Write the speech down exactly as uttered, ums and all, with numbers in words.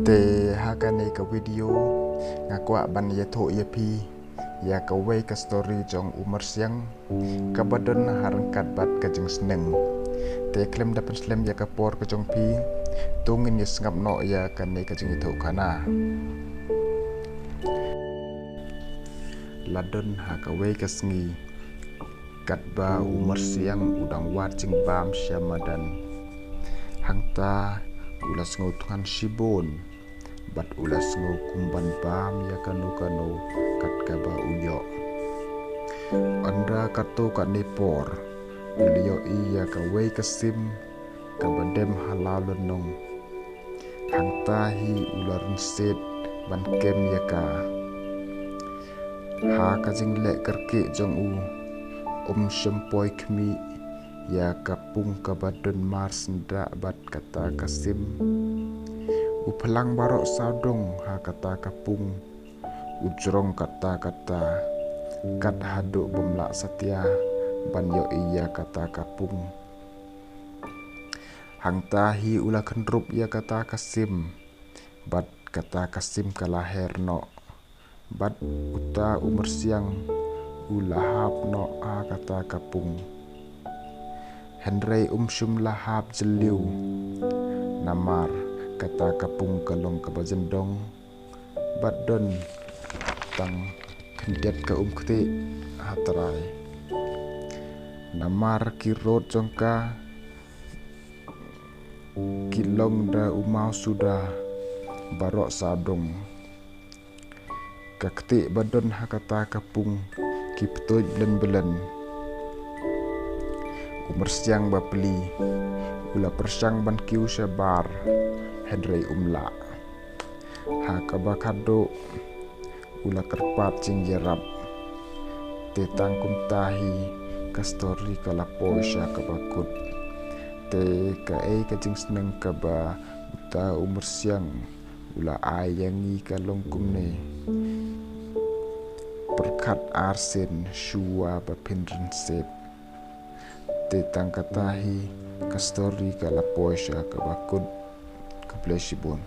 Te ha kane ka video nga kwah ban ïathuh ïa phi ïa kawei ka story jong u Myrsiang kaba don ha ryngkat bad ka jingsneng. Te khlem da pynslem ïa ka por ka jong phi, to ngin ïa sngap noh ïa kane ka jingïathuhkhana. La don ha kawei ka sngi katba u Myrsiang u dang wad jingbam sha madan. Hangta u la sngew thngan shibun bad u la sngew kum ban bam ïa kano kano kat kaba u ïoh. Ynda katto katne por u la ïohi ïa kawei ka sim kaba dem ha law lynnong. Hangta hi u la rynsied ban kem ïa ka. Ha ka jingleh kyrkieh jong u, um shym poi khmih ïa ka pung kaba don mar syndah bad kata ka sim. U phlang baroh sawdong ha kata ka pung. U jrong katta katta kat haduh bym lah satia ban ïohi ïa kata ka pung. Hangta hi u la kynrup ïa kata ka sim bad kata ka sim ka la her noh. Bad uta u Myrsiang u la hap noh ha kata ka pung. Hynrei um shym la hap jylliew namar kata ka pung ka long kaba jyndong bad don tang khyndiat ka umktieh ha trai. Namar ki rud jong ka ki long da u maw suda baroh sawdong. Ka ktieh ba don ha kata ka pung ki ptuid blen blen. U Myrsiang ba pli u la pyrshang ban kiew shabar hynrei um lah. Ha kaba khatduh u la kyrpad jingïarap. Te tang kumta hi ka story ka la poi sha kaba kut. Te kaei ka jingsneng kaba uta u Myrsiang u la ai ïa ngi ka long kumne. Pyrkhat arsien shuwa ba phin rynsied. Te tang kata hi ka story ka la poi sha kaba kut. Khublei shibun.